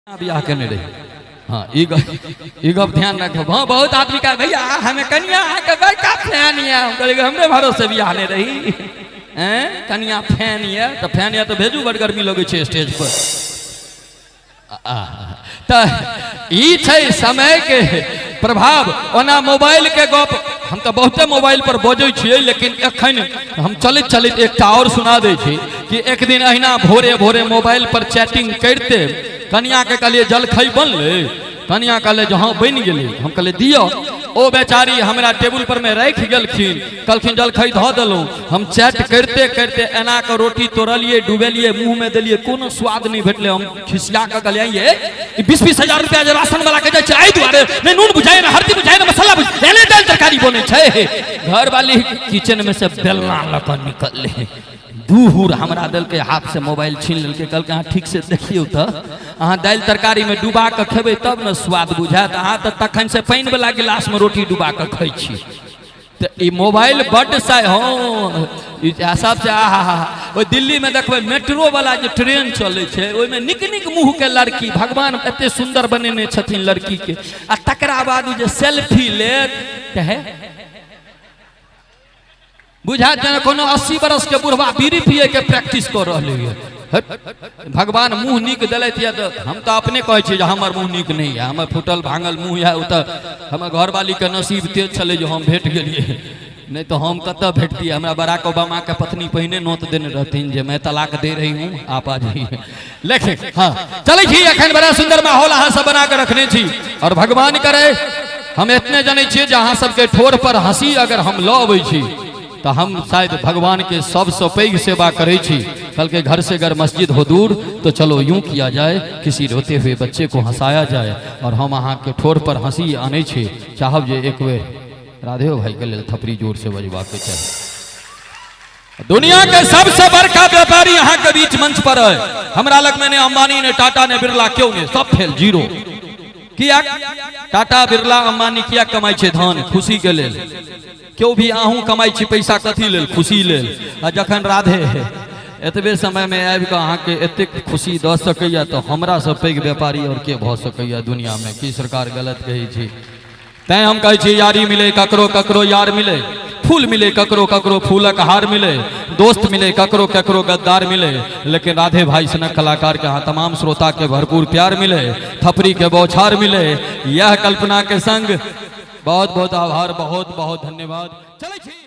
बियाह केने रही। हाँ, ई गप ध्यान रखब। हाँ, बहुत आदमी कहे भैया हमें कनिया अहाँके बड़का फैन यऽ। हम कहलियै हमरे भरोसे बियाह नहि रही। हैं, कनिया फैन यऽ तऽ फैन यऽ तऽ भेजू, बड़ गर्मी लगै छै स्टेज पर। तऽ ई छै समयके प्रभाव। ओना मोबाइलके गप हम तऽ बहुते मोबाइल पर बजै छियै, लेकिन एखन हम चलैत चलैत एकटा आओर सुना दै छी कि एक दिन अहिना भोरे भोरे मोबाइल पर चैटिंग करिते कनियाके कहलियै जलखै बनलै? कनिया कहले जे हँ बनि गेलै। हम कहलियै दिअ। ओ बेचारी हमरा टेबुल पर मे राखि गेलखिन, कहलखिन जलखै धऽ देलहुँ। हम चैट करिते करिते एना कऽ रोटी तोड़लियै, डुबेलियै, मुँहमे देलियै, कोनो स्वाद नहि भेटलै। हम खिसिया कऽ कहलियै ये 20-20 हजार रुपया जे राशन वाला के जाइ छै एहि दुआरे नहि नून बुझाइ, नहि हल्दी बुझाइ, नहि मसाला बुझाइ, एने दालि तरकारी बनै छै। घरवाली किचन में से बेलना लऽ कऽ निकललै, दू हुर हमरा देलकै, हाथ से मोबाइल छीन लेलकै। कहलकै अहाँ ठीक से देखियौ तऽ, अहाँ दालि तरकारीमे डुबा कऽ खेबै तब ने स्वाद बुझायत, अहाँ तऽ तखन से पानिवला गिलासमे रोटी डुबा कऽ खाइ छी। तऽ ई मोबाइल बड्ड सा हँ ई सबसँ आहा हा। ओहि दिल्लीमे देखबै मेट्रो वाला जे ट्रेन चलै छै ओहिमे नीक नीक मुँहके लड़की, भगवान एते सुन्दर बनेने छथिन लड़कीके, आ तकरा बाद ओ जे सेल्फी लेत तऽ हे बुझायत जेना कोनो 80 बरसके बुढ़वा बीड़ी पियैके प्रैक्टिस कऽ रहलै यऽ। भगवान मुँह नीक देलथि यऽ तऽ हम तऽ अपने कहै छी जे हमर मुँह नीक नहि यऽ, हमर फूटल भाङल मुँह यऽ। ओ तऽ हमर घरवालीके नसीब तेज छलै जे हम भेट गेलियै, नहि तऽ हम कतऽ भेटतियै। हमरा बराक ओबामाके पत्नी पहिने नोत देने रहथिन जे मैं तलाक दे रही हूँ आप आ जाइए। लेकिन हाँ चलै छी, एखन बड़ा सुन्दर माहौल अहाँ सब बना कऽ रखने छी और भगवान करे हम एतने जनै छियै जे अहाँ सबके ठोर पर हंसी अगर हम लऽ अबै छी तऽ हम शायद भगवान के सबसँ पैघ सेवा करै छी। कहलकै घर से अगर मस्जिद हो दूर तो चलो यूं किया जाए, किसी रोते हुए बच्चे को हंसाया जाए। और हम अहाँके ठोर पर हंसी आनै छी। चाहब जे एक बेर राधे भाई के लेल थपड़ी जोर से बजबाके चाही। दुनिया के सबसे बड़का व्यापारी अहाँ के बीच मंच पर है। हमरा लग में ने अंबानी ने टाटा ने बिरला, क्यों ने, सब फेल, जीरो। किया टाटा बिरला अंबानी किया कमाई छै धन? खुशी के लेल। क्यों भी अहूँ कमाई छी पैसा कथी लेल? खुशी लेल। आ जखन राधे एतबे समय में आबि कऽ अहाँके एतेक खुशी दऽ सकैया तऽ हमरा से पैघ व्यापारी और के भऽ सकैया दुनिया में? की सरकार गलत कहै छी? तैं हम कहै छी यारी मिले ककरो ककरो यार मिले, फूल मिले ककरो ककरो फूलक हार मिले, दोस्त मिले ककरो ककरो गद्दार मिले, लेकिन राधे भाई सनक कलाकार के यहाँ तमाम श्रोता के भरपूर प्यार मिले, थपड़ी के बौछार मिले। यह कल्पना के संग बहुत बहुत आभार, बहुत बहुत धन्यवाद। चलै छी।